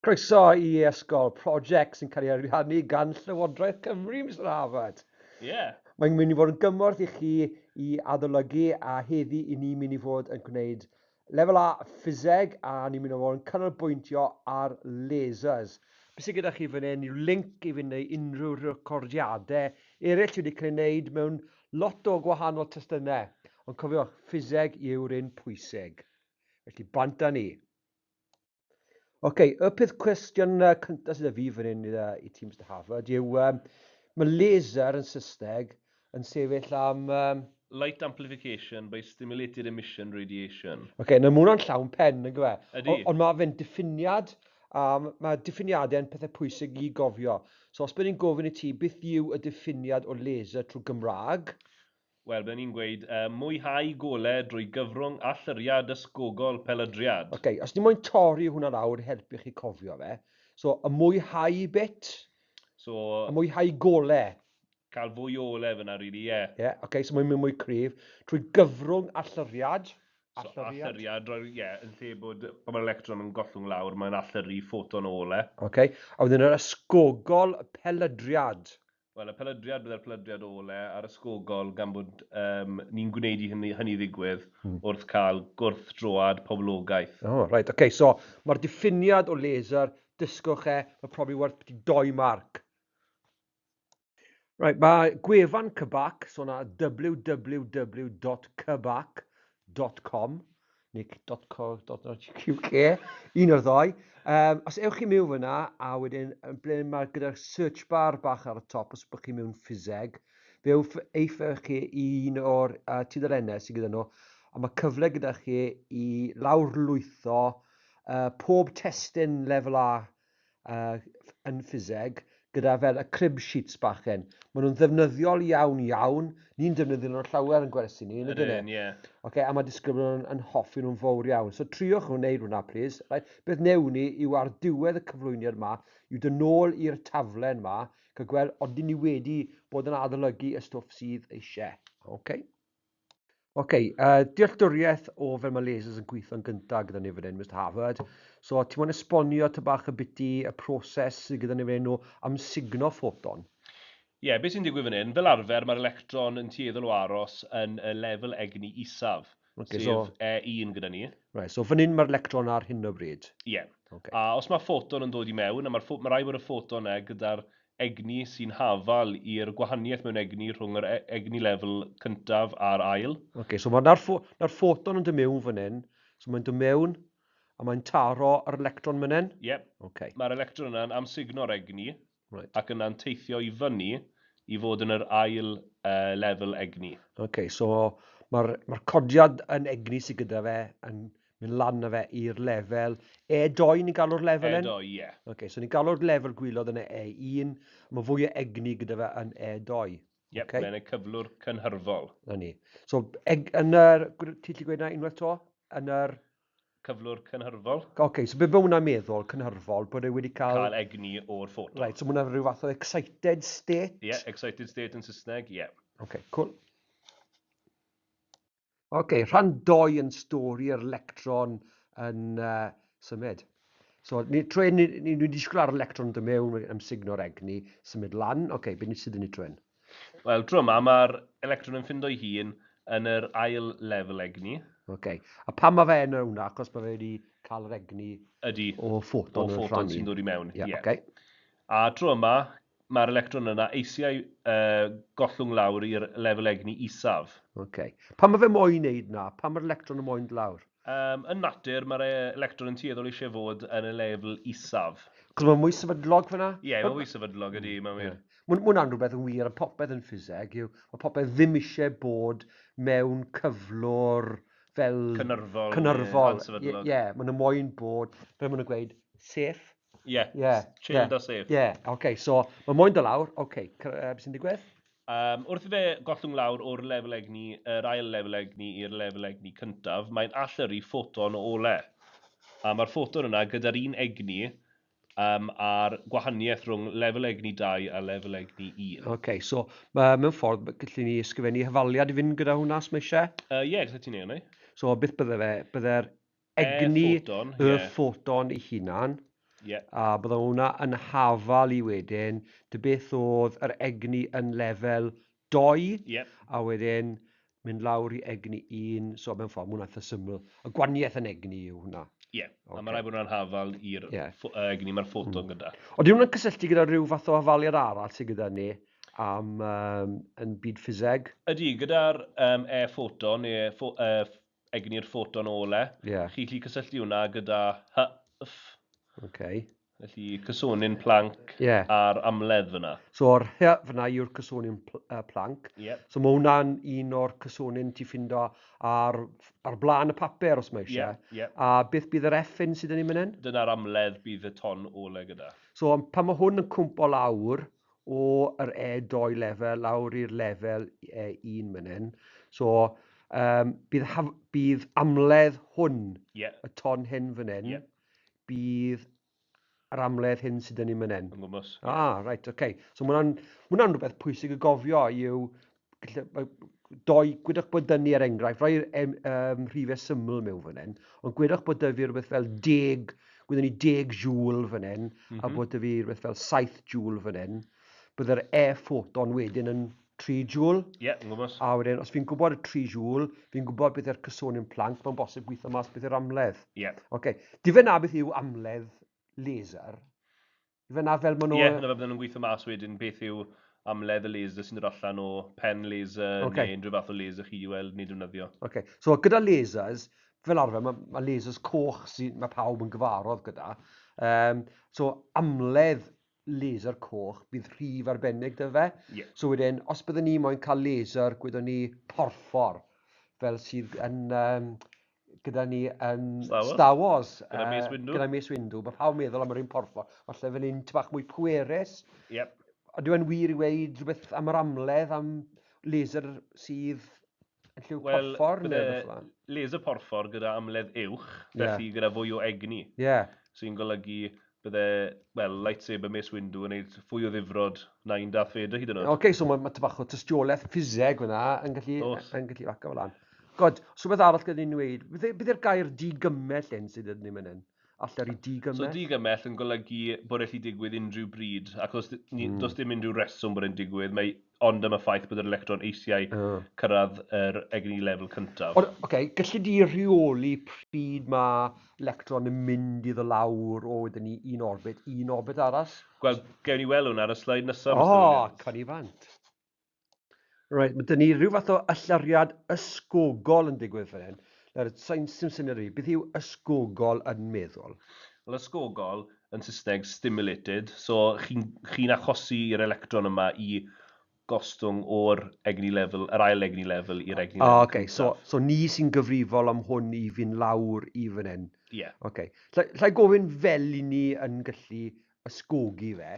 Croeso i Ysgol, prosiect sy'n cael ei ariannu gan Llywodraeth Cymru, Mister Harvard. Ie. Yeah. Mae'n mynd i fod yn gymorth i chi i adolygu a heddi i ni'n mynd i fod yn gwneud lefel A ffiseg a ni'n mynd i fod yn canolbwyntio ar lasers. Beth sydd gyda chi fan hyn yw link i fynd i unrhyw recordiadau eraill wedi cael ei wneud mewn lot o gwahanol testunau. Ond cofiwch, ffiseg yw'r un pwysig. Felly bant â ni. Oce, y peth cwestiwn cyntaf sydd â fi fan hyn i ti, Mr Harvard, yw um, mae laser yn Saesneg yn sefyll am... Um... Light Amplification by Stimulated Emission Radiation. Oce, okay, na mae hwnna'n llawn pen, yn gyfe? Ydy. Ond mae fe'n diffiniad, a mae diffiniadau yn pethau pwysig i gofio. So os bydd ni'n gofyn i ti, beth yw y diffiniad o laser trwy Gymraeg? Wel, byddwn i'n gweud, yy, mwyhau gole drwy gyfrwng allyriad ysgogol pelydriad. Ok, os ni moyn torri hwnna lawr i helpu chi cofio fe, so y mwyhau bit, So... Y mwyhau gole. Cael fwy o ole fyna, really, ie. Ie, yeah, ok, so mae'n mynd mwy cryf. Trwy gyfrwng allyriad. So, allyriad, ie, yeah, yn lle bod, pan mae'r electron yn gollwng lawr, mae'n allyrru ffoton o ole. Ok, a wedyn yr ysgogol pelydriad. Wel, y pelydriad, byddai'r pelydriad ole a'r ysgogol gan bod um, ni'n gwneud i hynny, hynny ddigwydd wrth cael gwrthdroad poblogaeth. Oh, right, okay, so mae'r diffiniad o laser, dysgwch e, mae probably werth byti doi marc. Right, mae gwefan Cybac, so na www.cybac.com, neu .co.uk, un o'r ddau. Um, os ewch chi mewn fyna, a wedyn ble mae gyda'r search bar bach ar y top, os byddwch chi mewn ffiseg, fe eifech chi i un o'r uh, tudalennau sydd gyda nhw, a mae cyfle gyda chi i lawrlwytho uh, pob testun lefel A uh, yn ffiseg gyda fel y crib sheets bach hyn. Maen nhw'n ddefnyddiol iawn iawn. Ni'n defnyddio nhw'n llawer yn gwersi ni, yn ydyn ni? Ie. Okay, a mae disgyblion yn hoffi nhw'n fawr iawn. So triwch nhw'n wneud hwnna, please. Right? Beth newn ni yw ar diwedd y cyflwyniad yma, yw dod nôl i'r taflen yma, cael gweld odyn ni wedi bod yn adolygu y stwff sydd eisiau. Okay. Ok, uh, dealltwriaeth o fel mae lasers yn gweithio'n gyntaf gyda ni fan hyn, Mr Harvard. So, ti'n moyn esbonio ty bach y biti y proses sydd gyda ni fan hyn o amsugno ffoton? Ie, yeah, beth sy'n digwydd fan hyn, fel arfer mae'r electron yn tueddol o aros yn y lefel egni isaf, okay, sef so, E1 gyda ni. Right, so fan hyn mae'r electron ar hyn o bryd? Ie. Yeah. Okay. A os mae ffoton yn dod i mewn, a mae'r mae rhaid bod y ffoton e gyda'r egni sy'n hafal i'r gwahaniaeth mewn egni rhwng yr e-, egni lefel cyntaf a'r ail. Ok, so mae'r ffo ffoton yn dod mewn fan hyn, so mae'n dod mewn a mae'n taro yr electron fan hyn? Ie. Yep. Okay. Mae'r electron yna'n amsugno'r egni right. ac yna'n teithio i fyny i fod yn yr ail uh, lefel egni. Ok, so mae'r mae codiad yn egni sydd gyda fe yn Mynd lan â fe i'r lefel E2, ni'n galw'r lefel yn? E2, ie. Yeah. Ok, so ni'n galw'r lefel gwylod yn y E1, mae fwy o egni gyda fe yn E2. Yep, okay. mae'n y cyflwr cynhyrfol. Na ni. So, eg, yn yr... Ti'n gallu gweud na unwaith to? Yn yr... Cyflwr cynhyrfol. Oce, okay, so beth mae hwnna'n meddwl, cynhyrfol, bod e wedi cael... Cael egni o'r ffoton. Right, so mae hwnna'n rhyw fath o excited state? Ie, yeah, excited state yn Saesneg, ie. Yeah. Oce, okay, cool. Ok, rhan doi yn stori yr electron yn uh, symud. So, ni, trwy, ni, ni, ni disgwyl ar electron dod mewn am signo'r egni, symud lan. Ok, beth ni sydd yn ei trwy'n? Wel, tro yma, mae'r electron yn ffindo'i hun yn yr ail lefel egni. Ok, a pam mae fe yn hwnna? Achos mae fe wedi cael yr egni Ydy, o ffoton o ffoton sy'n dod i mewn. Ie, yeah, yeah. okay. A tro yma, mae'r electron yna eisiau uh, gollwng lawr i'r lefel egni isaf. Ok. Pam mae fe moyn neud na? Pam mae'r electron yn moyn lawr? Um, yn natur, mae'r electron yn tueddol eisiau fod yn y lefel isaf. Cos mae'n mwy sefydlog fyna? Ie, yeah, mae'n mwy sefydlog ydy, mae'n wir. Yeah. Mae hwnna'n rhywbeth yn wir am popeth yn ffiseg, yw mae popeth ddim eisiau bod mewn cyflwr fel... Cynyrfol. Cynyrfol. Ie, yeah, maen nhw moyn bod, fel maen nhw'n gweud, safe. Ie, yeah, chilled yeah, a safe. Ie, yeah, oce, okay, so mae moyn dod lawr, oce, okay, beth sy'n digwydd? Um, wrth i fe gollwng lawr o'r lefel egni, yr ail lefel egni i'r lefel egni cyntaf, mae'n allyrru ffoton o ole. A mae'r ffoton yna gyda'r un egni um, a'r gwahaniaeth rhwng lefel egni 2 a lefel egni 1. Oce, okay, so ma, mewn ffordd, gallwn ni ysgrifennu hyfaliad i fynd gyda hwnna os mae eisiau? Ie, uh, yeah, gallu ti'n ei hynny. So beth bydde fe? Bydde'r egni y ffoton ei hunan. A bydde hwnna yn hafal i wedyn, dy beth oedd yr egni yn lefel 2, a wedyn mynd lawr i egni 1, so mewn ffordd, mae hwnna'n eitha syml. Y gwaniaeth yn egni yw hwnna. Ie, yeah. A mae rhaid bod hwnna'n hafal i'r egni mae'r ffoton gyda. Ond yw hwnna'n cysylltu gyda rhyw fath o hafaliad arall sydd gyda ni am yn byd ffiseg? Ydy, gyda'r e-ffoton, neu egni'r ffoton ole, chi'n gallu cysylltu hwnna gyda H, F. Felly cysonyn Planck a'r amledd fyna. So yr H fyna yw'r cysonyn Planck. So mae hwnna'n un o'r cysonyn ti'n ffindo ar blaen y papur os mae eisiau. A beth bydd yr F yn sydd yn ei mynd hyn? Dyna'r amledd bydd y ton ole gyda. So pan mae hwn yn cwmpo lawr o yr E2 lefel lawr i'r lefel E1 mynd hyn, so bydd amledd hwn, y ton hyn fan hyn, bydd yr amledd hyn sydd yn ei mynd hyn. Yn gwmws. Ah, right, oce. Okay. So mae hwnna'n rhywbeth pwysig i gofio yw, doi, gwydwch bod dynnu er enghraifft, rhoi'r rhifau syml mewn fan hyn, ond gwydwch bod dy fi rhywbeth fel 10, gwydwn ni 10 joule fan hyn, a bod dy fi rhywbeth fel 7 joule fan hyn, bydd yr e-ffoton wedyn yn 3 joule. Ie, yeah, yn gwmws. A wedyn, os fi'n gwybod y 3 joule, fi'n gwybod beth yw'r cysonyn Planck, mae'n bosib gweithio mas beth yw'r amledd. Ie. Yeah. Okay. Di fe na beth yw amledd laser? Di fe na fel maen nhw? Ie, yeah, na fe bydden nhw'n gweithio mas wedyn beth yw amledd y laser sy'n dod allan o pen laser neu unrhyw fath o laser chi i weld neu defnyddio. Okay. So gyda lasers, fel arfer, mae lasers coch sy'n mae pawb yn gyfarwydd gyda. So amledd laser coch bydd rhif arbennig dy fe. So wedyn, os byddwn ni moyn cael laser, gwydwn ni porffor, fel sydd yn, gyda ni yn Star Wars. Star Wars. Gyda Mace Windu. Gyda Mace Windu. Mae pawb meddwl am yr un porffor. Falle fel un bach mwy pwerus. Ydyw e'n wir i weud rhywbeth am yr amledd, am laser sydd yn lliw porffor? Wel, bydde laser porffor gyda amledd uwch, felly gyda fwy o egni. Sy'n golygu bydde, well, lightsaber Mace Windu yn gwneud fwy o ddifrod na un Darth Vader hyd yn oed. Oce, so mae bach o tystiolaeth ffiseg fyna yn gallu faco fel lan. God, so beth arall gyda ni'n dweud? Beth yw'r gair digymell hyn sydd ydyn ni'n mynd hyn? Alle i digymell? So digymell yn golygu bod e'n digwydd unrhyw bryd, ac os does dim unrhyw reswm bod e'n digwydd, mae ond am y ffaith bod yr electron eisiau cyrraedd yr egni lefel cyntaf. Ond, oce, gallu di rheoli pryd mae electron yn mynd iddo lawr o wedyn ni un orbit, un orbit arall? Wel, gewn ni weld hwnna ar y sleid nesaf. O, can i fant. Right, mae dyn ni rhyw fath o allyriad ysgogol yn digwydd fan hyn. Nawr, sa'n sim syniad i, beth yw ysgogol yn meddwl? Wel, ysgogol yn Saesneg stimulated, so chi'n chi achosi i'r electron yma i gostwng o'r egni lefel, yr ail egni lefel i'r egni lefel. Okay. So ni sy'n gyfrifol am hwn i fynd lawr i fan hyn. Ie. Yeah. Okay. Llai gofyn fel i ni yn gallu ysgogi fe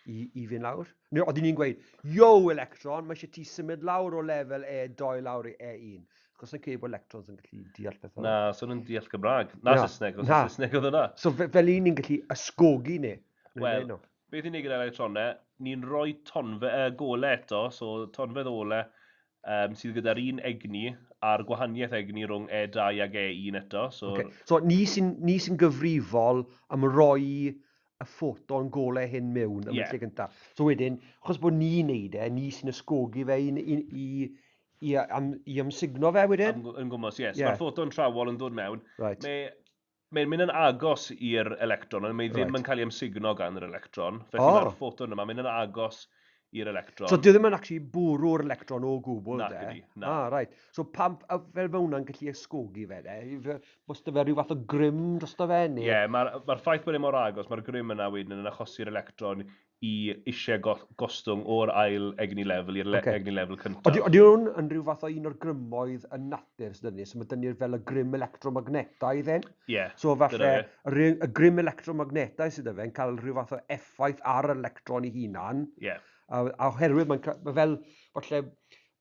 i fynd lawr? Neu oedden ni'n gweud, yo electron, mae eisiau ti symud lawr o lefel E2 lawr i E1. Achos yn credu bod electrons yn gallu deall pethau. Na, so nhw'n deall Gymraeg. Na, Saesneg, os Saesneg oedd yna. So fel i ni'n gallu ysgogi ni. Wel, beth i'n neud gyda electronau, ni'n rhoi gole eto, so tonfedd ole sydd gyda'r un egni a'r gwahaniaeth egni rhwng E2 ag E1 eto. So, okay. So ni sy'n gyfrifol am roi y ffoton golau hyn mewn am y lle gyntaf. So wedyn, achos bod ni'n neud e, ni sy'n ysgogi fe i amsugno fe wedyn? Yn gwmws, yes. Yeah. Mae'r ffoton trawol yn dod mewn. Right. Mae'n mynd yn agos i'r electron, ond mae ddim yn cael ei amsugno gan yr electron. Felly mae'r ffoton yma mynd yn agos i'r electron. So dyw ddim yn actually bwrw'r electron o gwbl, na, de? Gydi, na. Ah, right. So pam, fel mae hwnna'n gallu ysgogi fe, de? Bos dy fe rhyw fath o grym drosto fe, neu? Ie, yeah, mae'r ffaith bod e mor agos, mae'r grym yna wedyn yn achosi'r electron i eisiau gostwng o'r ail egni lefel i'r egni lefel cyntaf. Ydy hwn yn rhyw fath o un o'r grymoedd yn natur sydd ni? So mae dynnu'r fel y grym electromagnetaidd hyn? Ie. Yeah, so falle y grym electromagnetaidd sydd fe'n cael rhyw fath o effaith ar yr electron ei hunan. Ie. Yeah. A oherwydd mae'n fel, falle,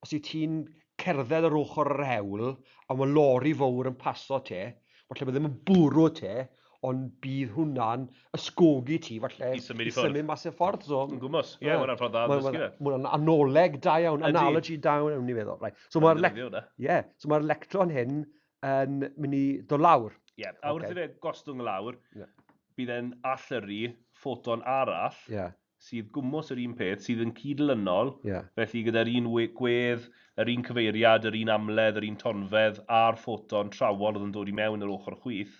os wyt ti'n cerdded ar ochr yr hewl a mae lori fawr yn paso te, falle mae ddim yn bwrw te, ond bydd hwnna'n ysgogi ti, falle, i symud mas i'r ffordd. So, yn gwmws, ie, yeah, mae'n ffordd dda ddysgu fe. Mae hwnna'n anoleg da iawn, analogy da iawn, ni'n meddwl. Right. So mae'r electron hyn yn mynd i dod lawr. Ie, yeah, a wrth i fe gostwng lawr, Bydd e'n allyrru ffoton arall sydd gwmws yr un peth, sydd yn cydlynol, felly gyda'r un gwedd, yr un cyfeiriad, yr un amledd, yr un tonfedd, a'r ffoton trawol oedd yn dod i mewn yr ochr chwith.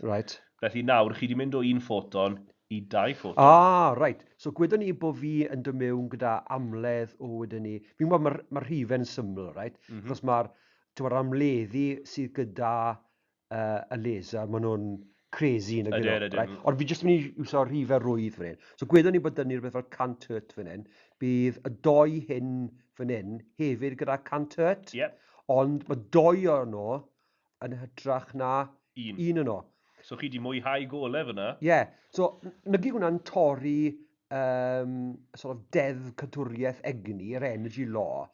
Felly nawr, chi wedi mynd o un ffoton i dau ffoton. Ah, right. So gwedon ni bod fi yn dod mewn gyda amledd o wedyn ni. Fi'n gwybod mae'r ma rhifau'n syml, right? Achos mae'r amleddu sydd gyda y laser, maen nhw'n crazy yn y Ydyn, ydyn. Right? Ond fi jyst yn mynd i iwso rhifau rwydd fan hyn. So gwedon ni bod dyn ni rhywbeth fel 100 Hz fan hyn. Bydd y doi hyn fan hyn hefyd gyda 100 Hz. Ond mae doi o'n nhw yn hytrach na Un. un o'n nhw. So chi di mwyhau golau fyna. Ie. Yeah. So nag yw hwnna'n torri sort of deddf cadwriaeth egni, yr energy law,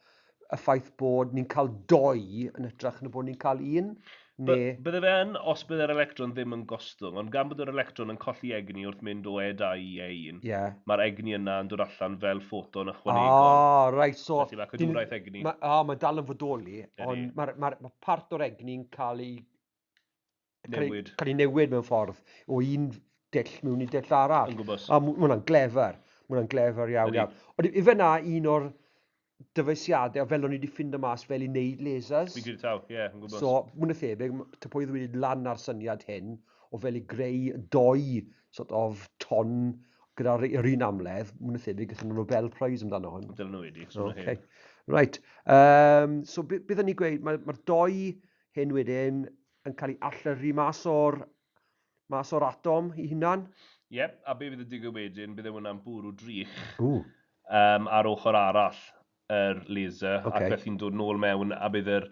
y ffaith bod ni'n cael doi yn hytrach na bod ni'n cael un? Neu... Bydde fe yn, os bydde'r electron ddim yn gostwng, ond gan bod yr electron yn colli egni wrth mynd o E2 i E1, mae'r egni yna yn dod allan fel ffoton ychwanegol. Ah, right, so... Felly mae cadwraeth egni. Mae dal yn fodoli, ond mae ma part o'r egni'n cael ei newid. Cael ei newid mewn ffordd o un dull mewn i dull arall. Yn gwybod. A mae hwnna'n glefer. Mae hwnna'n glefer iawn, iawn. Ond ife na un o'r dyfeisiadau, fel o'n i wedi ffindo mas fel i wneud lasers. Fi'n credu taw, ie, yn gwybod. So, mwy na thebyg, ta pwy wedi lan ar syniad hyn, o fel i greu doi sort of ton gyda'r yr un amledd, mwy na thebyg, gathon nhw Nobel Prize amdano hwn. Dylen nhw wedi. So Okay. Right. So, byddwn ni'n gweud, mae'r ma doi hyn wedyn yn cael ei allyrru mas o'r atom i hunan. Iep, a be fydd yn digwydd wedyn, bydde hwnna'n bwrw drych ar ochr arall yr laser, ac felly'n dod nôl mewn, a bydd yr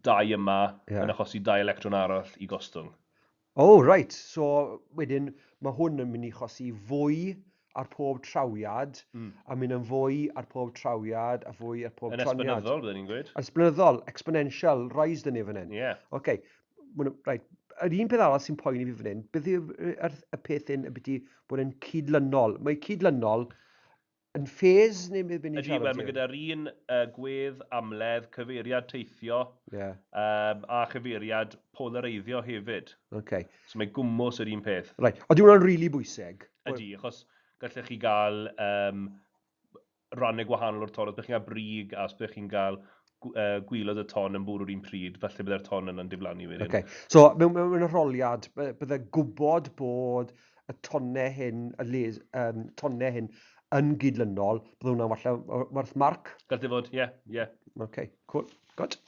dau yma yn achosi dau electron arall i gostwng. Oh, right. So, wedyn, mae hwn yn mynd i achosi fwy ar pob trawiad, a mynd yn fwy ar pob trawiad, a fwy ar pob Yn troniad. esbynyddol, byddwn ni'n gweud. Esbynyddol, exponential, rise dyn ni fan hyn. Ie. Okay. Right. Yr un peth arall sy'n poeni fi fan hyn, beth yw y peth hyn ybyti bod e'n cydlynol. Mae cydlynol yn phase neu beth ni'n Ydy, siarad wel, mae gyda'r un gwedd, amledd, cyfeiriad teithio, a chyfeiriad polareiddio hefyd. Okay. So mae gwmws yr un peth. Right. Ond yw hwnna'n rili bwysig? Ydy, achos gallech chi gael rannau gwahanol o'r ton. Os byddech chi'n cael brig a os byddech chi'n cael gwylod y ton yn bwrw'r un pryd, falle bydde'r ton yna'n diflannu wedyn. Okay. So mewn arholiad, bydde gwybod bod y tonnau hyn, y tonnau hyn yn gydlynol, bydde hwnna'n falle werth marc? Gallu fod, ie, ie. Okay, cool, good.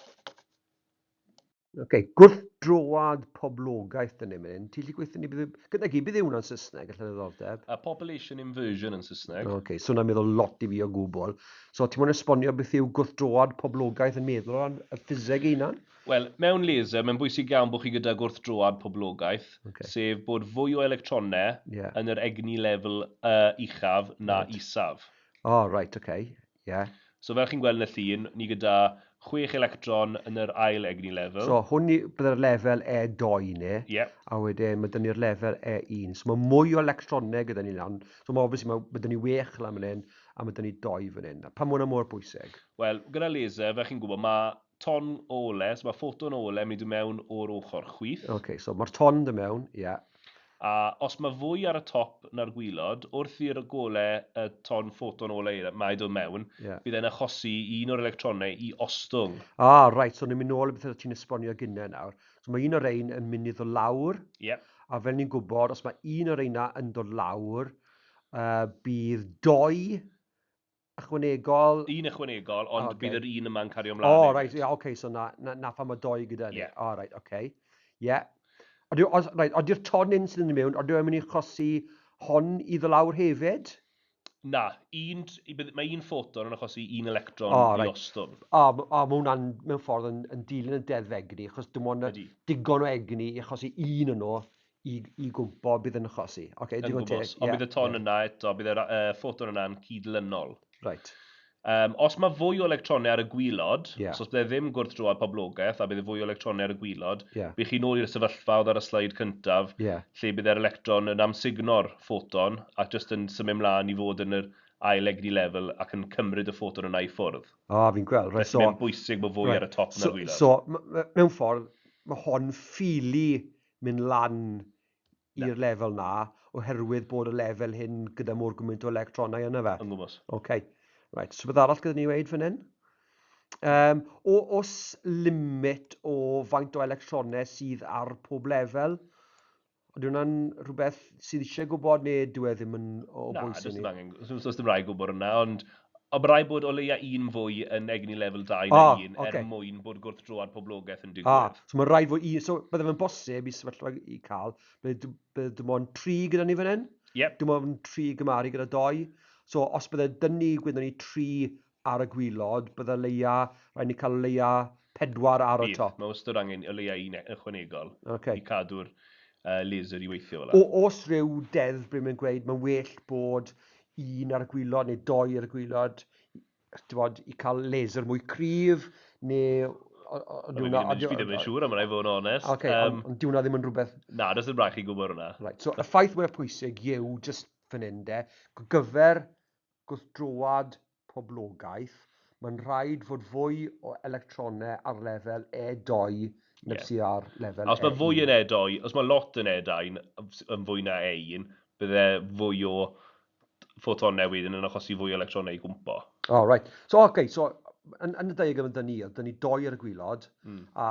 Okay, gwrthdroad poblogaeth dyn ni'n mynd. Ti'n gallu gweithio ni, gyda gi, beth yw hwnna'n Saesneg, allan ddiddordeb? A population inversion yn Saesneg. Okay, so hwnna'n meddwl lot i fi o gwbl. So ti'n moyn esbonio beth yw gwrthdroad poblogaeth yn meddwl o ran y ffiseg ei hunan? Wel, mewn laser, mae'n bwysig iawn bod chi gyda gwrthdroad poblogaeth, sef bod fwy o electronau yn yr egni lefel uchaf na isaf. Oh, right, okay, yeah. So fel chi'n gweld yn y llun, ni gyda 6 electron yn yr ail egni lefel. So hwn bydde'r lefel E2 ni, a wedyn mae dyn ni'r lefel E1. So mae mwy o electronau gyda ni lan. So mae obviously mae dyn ni 6 lan fan hyn, a mae dyn ni 2 fan hyn. Pam hwnna mor bwysig? Wel, gyda laser, fel chi'n gwybod, mae ton o ole, so mae ffoton o ole mynd i mewn o'r ochr chwith. Okay, so mae'r ton dod mewn, ie. A os mae fwy ar y top na'r gwylod, wrth i'r gole y ton ffoton ole mae dod mewn, bydd e'n achosi un o'r electronau i ostwng. Ah, right, so ni'n mynd nôl i beth ti'n esbonio gynnau nawr. So mae un o'r ein yn mynd i ddod lawr, a fel ni'n gwybod, os mae un o'r reina yn dod lawr, bydd 2 ychwanegol. Un ychwanegol, ond bydd yr un yma'n cario ymlaen. Oh, right, yeah, okay, so na pam mae 2 gyda ni. Yeah. Oh, right, okay. Yeah. Ody'r ton un sydd yn mynd mewn, odyw e'n mynd i achosi hon i ddod lawr hefyd? Na, mae un ffoton yn achosi un electron i ostwng. A mae hwnna'n mewn ffordd yn dilyn y deddf egni, achos dim ond digon o egni i achosi un o'n nhw i gwmpo bydd yn achosi. Okay, yn gwybod, ond bydd y ton yna eto, bydd y ffoton yna'n cydlynol. Right. Os mae fwy o electronau ar y gwylod, so os bydde ddim gwrthdroad poblogaeth a bydde fwy o electronau ar y gwylod, bydd chi'n ôl i'r sefyllfa oedd ar y sleid cyntaf, lle bydde'r electron yn amsugno'r ffoton ac jyst yn symud mlaen i fod yn yr ail egni lefel ac yn cymryd y ffoton yna i ffwrdd. Ah, fi'n gweld. Right, felly mae'n bwysig bod fwy ar y top na'r gwylod. So, mewn ffordd, mae hon ffili mynd lan i'r lefel na. oherwydd bod y lefel hyn gyda mor gymaint o electronau yna fe. Yn gwmws. OK. Right, so beth arall gyda ni weud fan hyn? Um, o, os limit o faint o electronau sydd ar pob lefel, ydy hwnna'n rhywbeth sydd eisiau gwybod neu dyw e ddim yn o Na, bwys i does ni? dim angen, does dim rhaid gwybod hwnna, ond ond mae rhaid bod o leia un fwy yn egni lefel 2 na Ah, un ocê. er mwyn bod gwrthdroad poblogaeth yn Ah, digwydd. so mae'n rhaid fod un, so bydde fe'n bosib i sefyllfa i cael, bydde, bydde dim ond tri gyda ni fan hyn? Yep. Dim ond tri gymaru gyda doi. So os bydde dyn ni, gwydden ni tri ar y gwylod, bydde leia, rhaid ni cael leia pedwar ar y Bydd. top. Mae wastad angen o leia un ychwanegol Okay. i cadw'r laser i weithio fel 'na. O, os rhyw deddf ble mae'n gweud mae'n well bod un ar y gwylod neu doi ar y gwylod, bod, i cael laser mwy cryf, neu... Fi ddim yn siŵr am hwnna i fod yn onest. Okay, ond dyw hwnna ddim yn rhywbeth... Na, does dim rhaid chi gwybod hwnna. Right, so y ffaith mwyaf pwysig yw, just fan hyn de, gyfer gwrthdroad poblogaeth, mae'n rhaid fod fwy o electronau ar lefel E2 na Ie. sydd ar lefel A os mae E1. fwy yn E2, os mae lot yn E2 yn fwy na E1, bydde fwy o ffotonau wedyn yn achosi fwy o electronau i gwmpo. Oh, right. So, okay, so yn, yn y diagram dyn ni, oedd dyn ni doi ar y gwylod, a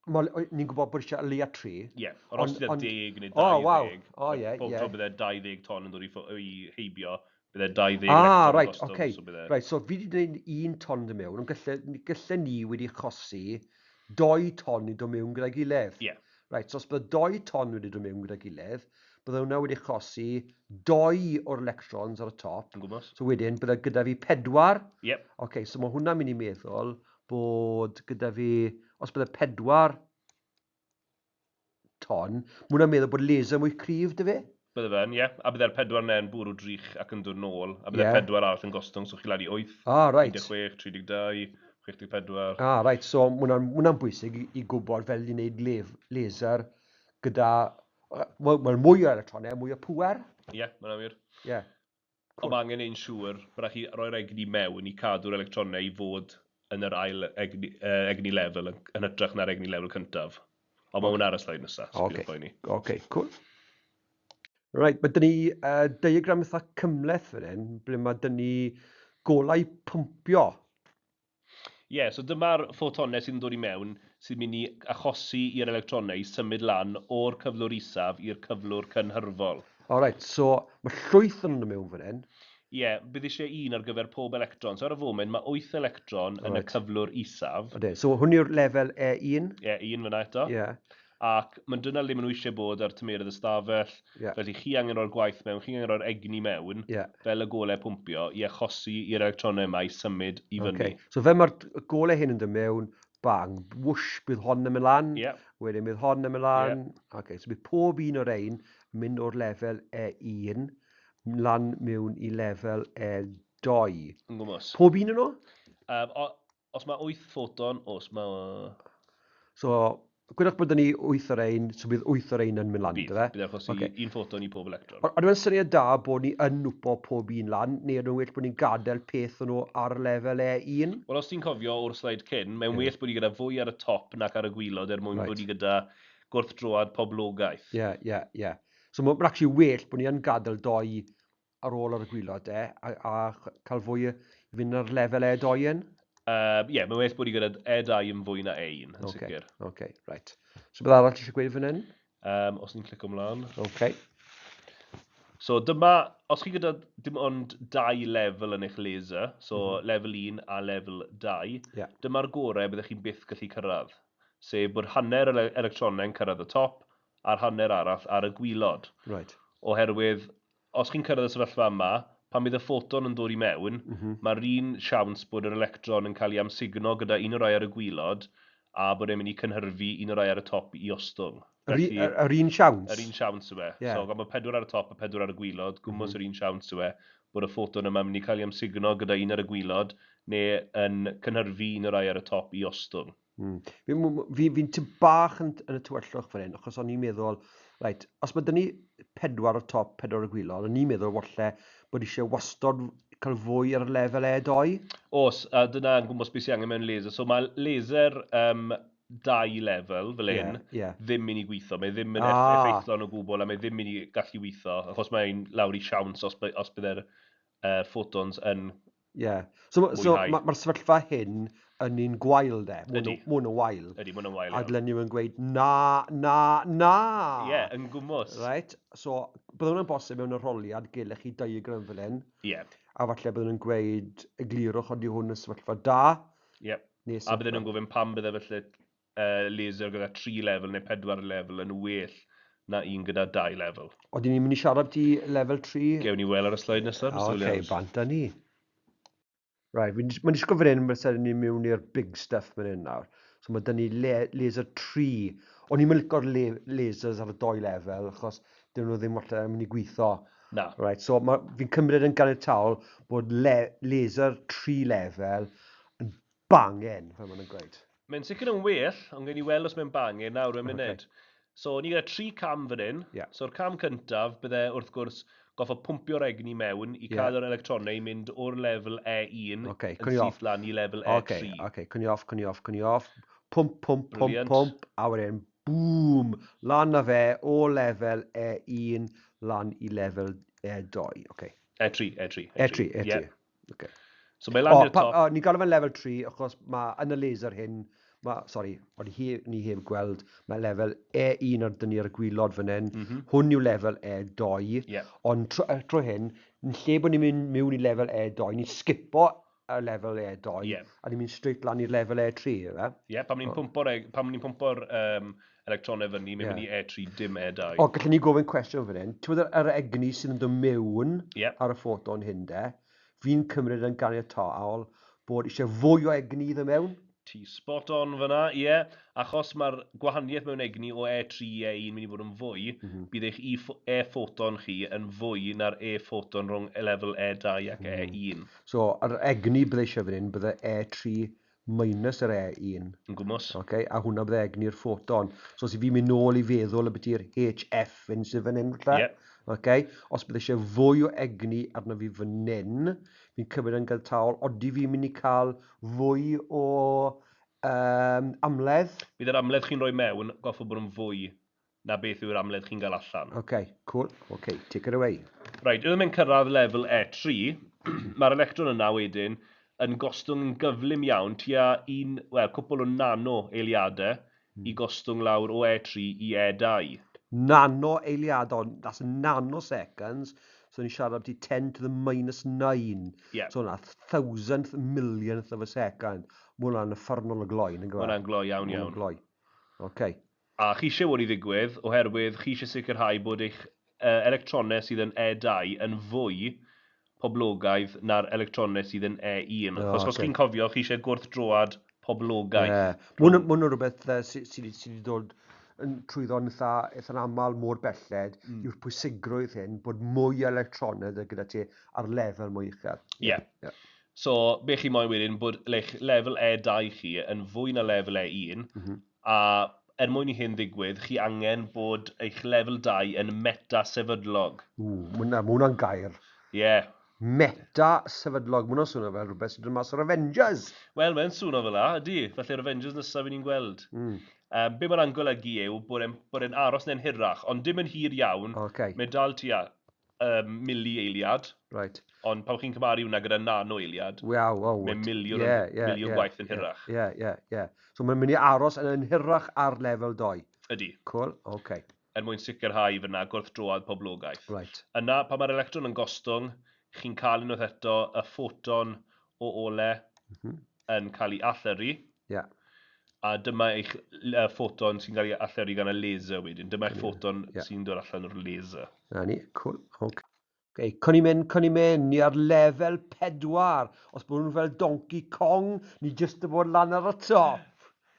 ni'n gwybod bod eisiau leia tri. Ie, yeah, ond os ti'n 10 neu 20, Oh, waw. Oh, ie, pob ie. tro bydde 20 ton yn dod i heibio, bydde 20 Ah, electron right, gostwng, okay. so bydde... Right, so fi wedi gwneud un ton dod mewn, ond gallen galle ni wedi achosi 2 ton i dod mewn gyda'i gilydd. Ie. Right, so os bydde 2 ton wedi dod mewn gyda'i gilydd, bydde hwnna wedi achosi 2 o'r electrons ar y top. Yn gwmws. So wedyn, bydde gyda fi 4. Yep. OK, so mae hwnna'n mynd i meddwl bod gyda fi, os bydde 4 ton, mae hwnna'n meddwl bod laser mwy cryf dy fi? Bydde fe'n, ie. A bydde'r 4 yna'n bwrw drych ac yn dod nôl. A bydde'r 4 arall yn gostwng, so chi lawr i 8, Ah, right. 16, 32, 64. Ah, right. So mae hwnna'n hwnna bwysig i gwybod fel i wneud laser gyda, wel, ma mwy o electronau, mwy o pŵer. Ie, yeah, mae'n wir. Ie. Yeah. Ond mae angen ein siŵr bod rhaid chi roi'r egni mewn i cadw'r electronau i fod yn yr ail egni, egni lefel yn hytrach na'r egni lefel cyntaf. Ond mae hwnna ar y sleid nesaf, so Ocê. okay. poeni. OK, cool. Right, mae dyn ni diagram eitha cymhleth fan hyn, ble mae dyn ni golau pwmpio. Ie, yeah, so dyma'r ffotonau sydd yn dod i mewn sy'n mynd i achosi i'r electronau i symud lan o'r cyflwr isaf i'r cyflwr cynhyrfol. All right, so mae llwyth yn dod mewn fan hyn. Ie, yeah, bydd eisiau un ar gyfer pob electron. So ar y foment mae 8 electron yn y Reit. cyflwr isaf. Ode, so hwn yw'r lefel E1. Ie, yeah, un fyna eto. Ie, Ac mae'n dyna le maen nhw eisiau bod ar tymeredd y stafell. ie, Felly chi angen rhoi'r gwaith mewn, chi angen rhoi'r egni mewn, ie. fel y golau pwmpio, i achosi i'r electronau yma i symud i fyny. Okay. So fel mae'r golau hyn yn dod mewn, bang, whoosh, bydd hon yn mynd lan. Ie, Wedyn bydd hon yn mynd lan. Okay, so bydd pob un o'r ein yn mynd o'r lefel E1 lan mewn i lefel E2. yn gwmws. Pob un o'n nhw? Os mae 8 ffoton, os mae... So, gwydwch bod ni 8 o'r ein, so bydd 8 o'r ein yn mynd lan, Bydd, dyfe? bydd achosi Ocê. un ffoton i pob electron. Ond yw'n syniad da bod ni yn wpo pob un lan, neu ydyn well bod ni'n gadael peth o'n nhw ar lefel E1? Wel, os ti'n cofio o'r sleid cyn, mae'n Ie. well bod ni gyda fwy ar y top nac ar y gwylod er mwyn bod ni gyda gwrthdroad poblogaeth. Ie, ie, ie. So mae'n actually well bod ni yn gadael doi ar ôl ar y gwylod e, a cael fwy i fynd ar lefel E2 yn? Ie, yeah, mae'n well bod ni gyda E2 yn fwy na E1, yn Ocê. sicr. OK, right. So beth arall ti eisiau gweud fan hyn? Os ni'n clicio ymlaen. OK. So dyma, os chi gyda dim ond dau lefel yn eich laser, so lefel 1 a lefel 2, Ie. dyma'r gorau byddech chi'n byth gallu cyrraedd. Sef bod hanner yr electronau'n cyrraedd y top a'r hanner arall ar y gwylod. Right. Oherwydd, os chi'n cyrraedd y sefyllfa yma, pan bydd y ffoton yn dod i mewn, mae'r un siawns bod yr electron yn cael ei amsugno gyda un o'r rai ar y gwylod a bod e'n mynd i cynhyrfu un o'r rai ar y top i ostwng. Yr Felly, yr un siawns? yr un siawns yw e. Ie. So, gan bod 4 ar y top a 4 ar y gwylod, gwmws yr un siawns yw e bod y ffoton yma'n mynd i cael ei amsugno gyda un ar y gwylod neu yn cynhyrfu un o'r rai ar y top i ostwng. Fi'n tip bach yn y tywyllwch fan hyn, achos o'n i'n meddwl, right, os mae dyn ni 4 o'r top, 4 o'r gwylod, o'n i'n meddwl falle bod eisiau wastod cael fwy ar y lefel E2. Os, a dyna yn gwmws beth sy'n angen mewn laser. So mae laser dau lefel fel hyn ddim mynd i gweithio. Mae ddim yn effeithlon o gwbl a mae ddim mynd i gallu weithio, achos mae'n lawr i siawns os bydde'r photons yn So, so mwyhau. Mae'r sefyllfa hyn yn un gwael de. Ydi. Mwyn yn wael. Ydy, mae'n wael A iawn. dylen nhw yn gweud na, na, na. Ie, yn gwmws. Right? So, bydd hwnna'n bosib mewn arholiad, gelech chi diagram fel hyn, a falle byddwn nhw'n gweud eglurwch odi hwn yn sefyllfa da, neu A bydden nhw'n gofyn pam bydde felly laser gyda 3 lefel neu 4 lefel yn well na un gyda 2 lefel. Odyn ni'n mynd i siarad ti lefel 3? Gewn ni weld ar y sleid nesaf, Mr Oce, Williams. bant â ni. Right, mae'n disgwyl fan hyn, mae'n ni mewn i'r big stuff fan hyn nawr. So mae dyn ni laser 3. O'n i'n licio'r lasers ar y doi lefel, achos dyn nhw ddim falle yn mynd i gweithio. Na. Right, so fi'n cymryd yn ganiataol bod laser 3 lefel yn bangin, fel maen nhw'n gweud. Mae'n sicr yn well, ond gewn ni weld os mae'n bangin nawr mewn munud. So, ni gyda 3 cam fan hyn. So'r cam cyntaf bydde, wrth gwrs, goffo pwmpio'r egni mewn i cael yr electronau i mynd o'r lefel E1 Ocê, yn cwn i off. syth lan i lefel E3. Oce, cwn i off, cwn i off, cwn i off. Pwmp, pwmp, pwmp, Brilliant. pwmp, a wedyn, boom, lan â fe o lefel E1 lan i lefel E2. Oce. E3, E3. E3, E3. Oce. So mae lan O, i'r pa, top. o, ni'n galw fe'n lefel 3, achos mae yn y laser hyn, mae, sori, o'n ni heb gweld, mae lefel E1 ar dyn ni ar y gwylod fan hyn. Hwn yw lefel E2. Ond tro hyn, yn lle bod ni'n mynd mewn i lefel E2, ni'n sgipo y lefel E2, a ni'n mynd straight lan i'r lefel E3, yfe? Ie, pan ni'n pwmpo'r electronau fyny, mae'n mynd i E3, dim E2. O, gallwn ni gofyn cwestiwn fan hyn. Ti'n gwybod yr egni sydd yn dod mewn ar y ffoton hyn de? Fi'n cymryd yn ganiataol bod eisiau fwy o egni iddo mewn. Ti spot on fyna, ie. Achos mae'r gwahaniaeth mewn egni o E3 i E1 mynd i fod yn fwy, bydd eich E-ffoton chi yn fwy na'r E-ffoton rhwng lefel E2 ac E1. So, yr egni bydde eisiau fan hyn, bydde E3 minus yr E1. Yn gwmws. Okay, a hwnna bydde egni'r ffoton. So, os i fi'n mynd nôl i feddwl ambiti'r HF yn sydd fan hyn, falle. Okay, os bydde eisiau fwy o egni arno fi fan hyn, fi'n cymryd yn ganiataol, odi fi'n mynd i cael fwy o amledd? Bydd yr amledd chi'n rhoi mewn goffo bod yn fwy na beth yw'r amledd chi'n gael allan. Okay, cool. Okay, take it away. Right, unwaith mae'n cyrraedd lefel E3, mae'r electron yna wedyn yn gostwng yn gyflym iawn tua un, wel, cwpl o nano eiliadau i gostwng lawr o E3 i E2. Nano eiliadau, that's nanoseconds. So ni'n siarad ambiti 10 to the minus 9. So hwnna, thousandth millionth of a second. Mae hwnna'n uffernol o gloi, nag yw e? Mae hwnna'n gloi iawn Ma' hwnna'n iawn. gloi. Okay. A chi eisiau hwn i ddigwydd, oherwydd chi eisiau sicrhau bod eich electronau sydd yn E2 yn fwy poblogaidd na'r electronau sydd yn E1. Achos os chi'n cofio, chi eisiau gwrthdroad poblogaidd. Ie. Ma' hwn yn rhywbeth sy 'di dod yn trwyddo'n eitha aml mor belled, yw'r pwysigrwydd hyn bod mwy o electronau gyda ti ar lefel mwy uchel. So, be chi moyn wedyn, bod lefel E2 chi yn fwy na lefel E1, a er mwyn i hyn ddigwydd, chi angen bod eich lefel 2 yn meta-sefydlog. Ww, ma' hwnna'n gair. Meta-sefydlog, ma' hwnna'n swnio fel rhywbeth sydd yn mas o'r Avengers. Wel, mae'n swnio fel la, ydy. Felly'r Avengers nesaf i ni'n gweld. Be mae'n golygu yw bod e'n aros neu'n hirach, ond dim yn hir iawn. Mae'n dal tua mili eiliad. Ond pan chi'n cymharu hwnna gyda nano eiliad, Waw, waw, mae'n what? miliwn gwaith yn hirach. So mae'n mynd i aros yn hirach ar lefel 2. Ydy. Cool, okay. Er mwyn sicrhau fyna gwrthdroad poblogaeth. Yna, pan mae'r electron yn gostwng, chi'n cael unwaith eto y ffoton o ole yn cael ei allyrru. A dyma eich ffoton sy'n cael ei allyrru gan y laser wedyn. Dyma eich ffoton sy'n dod allan o'r laser. Na ni, cool. Okay. Okay, cwn i'n mynd, cwn i'n mynd, ni ar lefel 4. Os bod nhw'n fel Donkey Kong, ni jyst yn bod lan ar y top.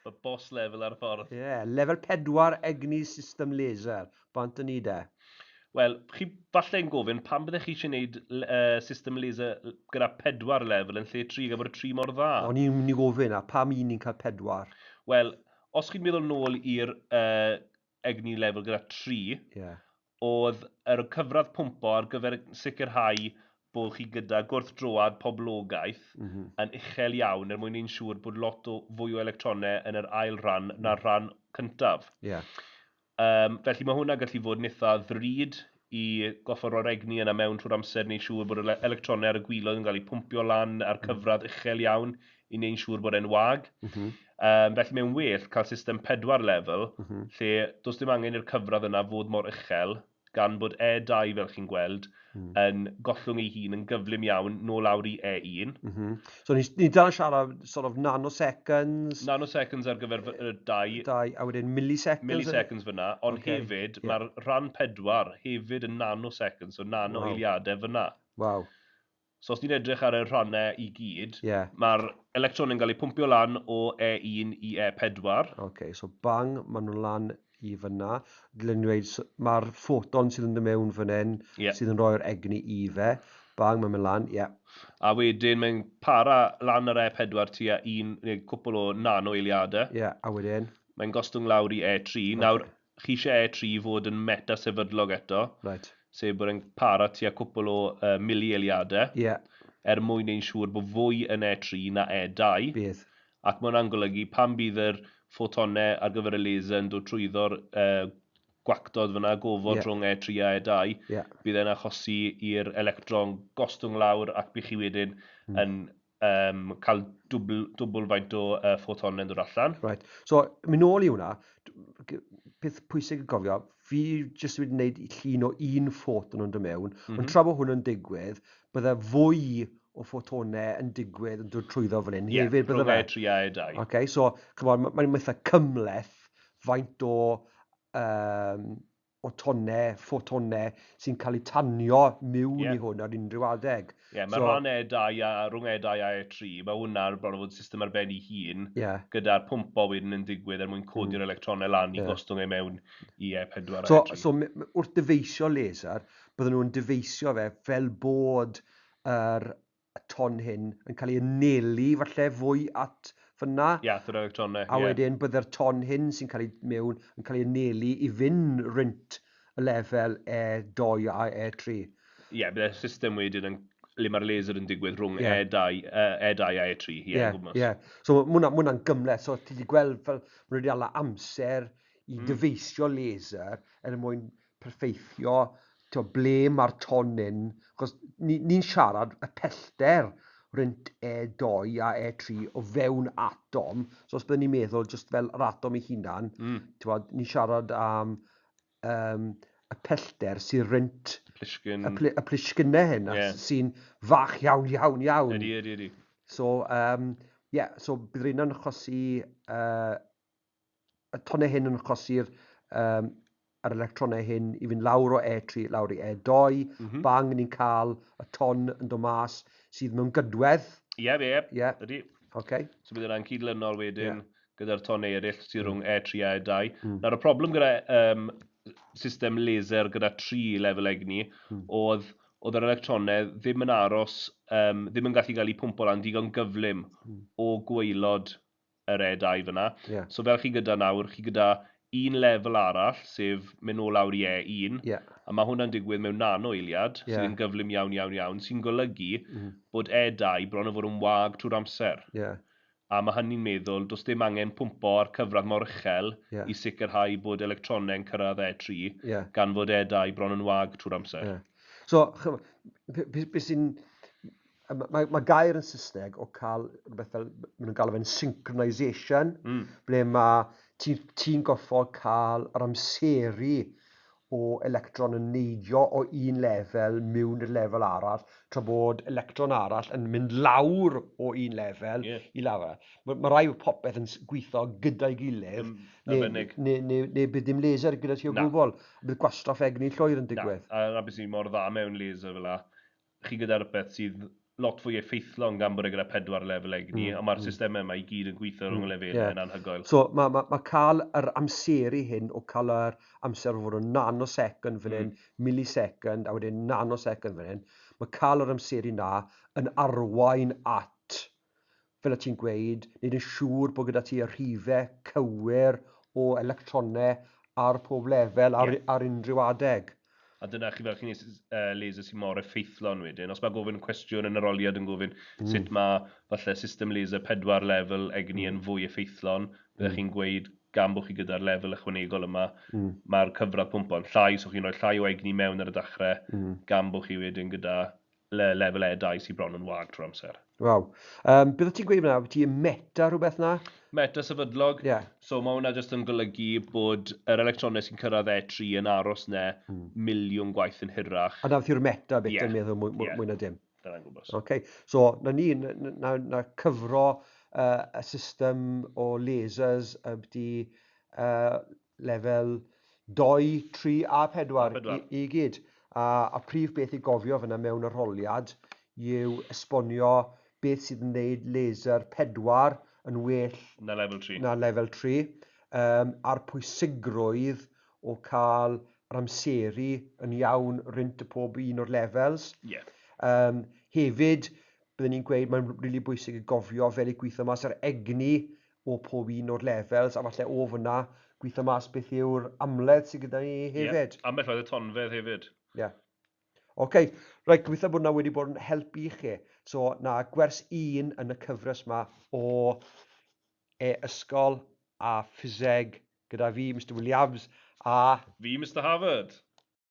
Y boss level ar y ffordd. Ie, yeah, lefel 4 egni system laser. Bant yn ni de. Wel, chi falle'n gofyn pam byddech chi eisiau gwneud system laser gyda 4 lefel yn lle 3, gan bod y 3 mor dda? O'n i'n mynd i gofyn, a pam un ni'n cael 4? Wel, os chi'n meddwl nôl i'r egni lefel gyda 3, oedd yr cyfradd pwmpo ar gyfer sicrhau bod chi gyda gwrthdroad poblogaeth yn uchel iawn er mwyn neud siŵr bod lot o fwy o electronau yn yr ail rhan na'r rhan cyntaf. Felly mae hwnna gallu fod yn eitha ddrud i goffo roi'r egni yna mewn trwy'r amser, neu siŵr bod yr electronau ar y gwaelod yn cael eu pwmpio lan ar cyfradd uchel iawn i wneud siŵr bod e'n wag. Felly mae'n well cael system pedwar lefel, lle does dim angen i'r cyfradd yna fod mor uchel, gan bod E2, fel chi'n gweld, yn gollwng ei hun yn gyflym iawn nôl lawr i E1. So ni dal yn siarad sort of nanoseconds. Nanoseconds ar gyfer y 2. 2, a wedyn milliseconds. Milliseconds fyna, ond hefyd, mae'r rhan 4 hefyd yn nanoseconds, so nano eiliadau fyna. So os ni'n edrych ar y rhannau i gyd, mae'r electron yn cael ei pwmpio lan o E1 i E4. OK, so bang, maen nhw lan i fyna. Dylen ni dweud, mae'r ffoton sydd yn dod mewn fan hyn, sydd yn rhoi'r egni i fe. Bang, mae'n mynd lan, ie. Yeah. A wedyn mae'n para lan yr E4 tua un, neu cwpl o nano eiliadau. Ie, yeah, a wedyn? Mae'n gostwng lawr i E3. Nawr, chi eisiau E3 fod yn meta sefydlog eto. Sef bod e'n para tua cwpl o mili eiliadau. Er mwyn neud siŵr bod fwy yn E3 na E2. Bydd. Ac mae hwnna'n golygu pan bydd yr ffotonau ar gyfer y laser yn dod trwyddo'r gwactod fyna, gofod rhwng E3 a E2, bydd e'n achosi i'r electron gostwng lawr ac bydd chi wedyn yn cael dwbl faint o ffotonau yn dod allan. Right. So, mynd nôl i hwnna, peth pwysig i gofio, fi jyst wedi gwneud llun o un ffoton yn dod mewn, ond tra bod hwn yn digwydd, bydde fwy o ffotonau yn digwydd yn dod trwyddo fan hyn. Ie, hefyd bydde rhwng fe. E3 a E2. Okay, so, ch'mod, mae'n eitha cymhleth faint o tonau, ffotonau sy'n cael eu tanio mewn i hwn ar unrhyw adeg. Ie, mae rhan E2 a rhwng E2 a E3, mae hwnna bron o fod system ar ben ei hun, gyda'r pwmpo wedyn yn digwydd er mwyn codi'r electronau lan i gostwng e mewn i E4 a E3. So wrth dyfeisio laser, bydden nhw'n dyfeisio fe fel bod yr ton hyn yn cael ei anelu falle fwy at fyna. Ie, at yr electronau, A ie. wedyn bydde'r ton hyn sy'n cael ei mewn yn cael ei anelu i fynd rynt y lefel E2 a E3. Ie, bydde'r system wedyn yn le mae'r laser yn digwydd rhwng E2 a E3. Ie, gwmws. So ma' hwnna'n gymhleth. So ti wedi gweld fel ma' nhw wedi hala amser i dyfeisio laser er mwyn perffeithio ble mae'r ton hyn, achos ni'n siarad y pellter rhynt E2 a E3 o fewn atom, so os byddwn ni'n meddwl jyst fel yr atom ei hunan, ni'n siarad am y pellter sy'n rhynt Plisgyn. y plisgynnau hyn, a sy'n fach iawn, iawn, iawn. Ydy, ydy, ydy. So, yeah, so bydd rheina'n achosi, y tonnau hyn yn achosi'r yr electronau hyn i fynd lawr o E3 lawr i E2, bang, ni'n cael y ton yn dod mas sydd mewn gydwedd. Ie, ie, Ie. Ydy. So bydd yna'n cydlynol wedyn gyda'r tonau eraill sydd rhwng E3 a E2. Nawr y problem gyda system laser gyda 3 lefel egni oedd yr electronau ddim yn aros, ddim yn gallu cael eu pwmpo lan digon gyflym o gwaelod yr E2 fyna. So fel chi gyda nawr, chi gyda un lefel arall, sef mynd nôl lawr i E1, a mae hwnna'n digwydd mewn nano eiliad, sydd yn gyflym iawn, iawn, iawn, sy'n golygu bod E2 bron o fod yn wag trwy'r amser. A mae hynny'n meddwl, does dim angen pwmpo ar cyfradd mor uchel i sicrhau bod electronau'n cyrraedd E3, gan fod E2 bron yn wag trwy'r amser. So, ch'mo', be sy'n, ma' gair yn Saesneg o cael rhywbeth fel, ma' nhw'n galw fe'n synchronisation, ble mae ti'n gorfod cael yr amseru o electron yn neidio o un lefel mewn i'r lefel arall, tra bod electron arall yn mynd lawr o un lefel i lawr. Ma rai o popeth yn gweithio gyda'i gilydd, Arbennig. neu bydd dim laser gyda ti o Na. gwbl. Bydd gwastraff egni llwyr yn Na, digwydd. a na beth sy'n mor dda mewn laser fel 'na, chi gyda rhywbeth sydd lot fwy effeithlon gan bod e gyda 4 lefel egni, ond mae'r systemau yma i gyd yn gweithio rhwng y lefelau yn anhygoel. So ma cael yr amseru hyn o cael yr amser o fod yn nanosecond fan hyn, millisecond, a wedyn nanosecond fan hyn, mae cael yr amseru na yn arwain at, fel y ti'n gweud, wneud yn siŵr bod gyda ti y rhifau cywir o electronau ar pob lefel ar unrhyw adeg. A dyna chi fel chi'n neud laser sy'n mor effeithlon wedyn. Os mae gofyn cwestiwn yn yr arholiad yn gofyn sut mae falle system laser 4 lefel egni yn fwy effeithlon, byddech chi'n gweud gan bod chi gyda'r lefel ychwanegol yma, mae'r cyfradd pwmpo'n llai, so chi'n rhoi llai o egni mewn ar y dechrau, gan bod chi wedyn gyda lefel E2 sy'n bron yn wag trwy'r amser. Waw. Beth ti'n gweud fyna? Ti meta rhywbeth na? Meta sefydlog. So mae hwnna jyst yn golygu bod yr electronau sy'n cyrraedd E3 yn aros 'na miliwn gwaith yn hirach. A na beth yw'r meta bit yn meddwl mwy, mwy na dim. Dyna'n gwybod. Okay. So, na ni, na cyfro y system o lasers ydy lefel 2, 3 a 4 A 4. i gyd. A prif beth i gofio fyna mewn arholiad yw esbonio beth sydd yn gwneud laser 4 yn well na lefel 3. Na lefel 3, a'r pwysigrwydd o cael yr amseru yn iawn rhynt y pob un o'r levels. Hefyd, byddwn ni'n gweud mae'n rili really bwysig i gofio fel i gweithio mas yr egni o pob un o'r levels, a falle o fyna gweithio mas beth yw'r amledd sydd gyda ni hefyd. Yeah. Ambell waith y tonfedd hefyd. Ie. Yeah. OK, reit, gobeithio bod hwnna wedi bod yn helpu i chi. So, na gwers 1 yn y cyfres yma o e-ysgol a ffiseg gyda fi, Mr Williams, a fi, Mr Harvard.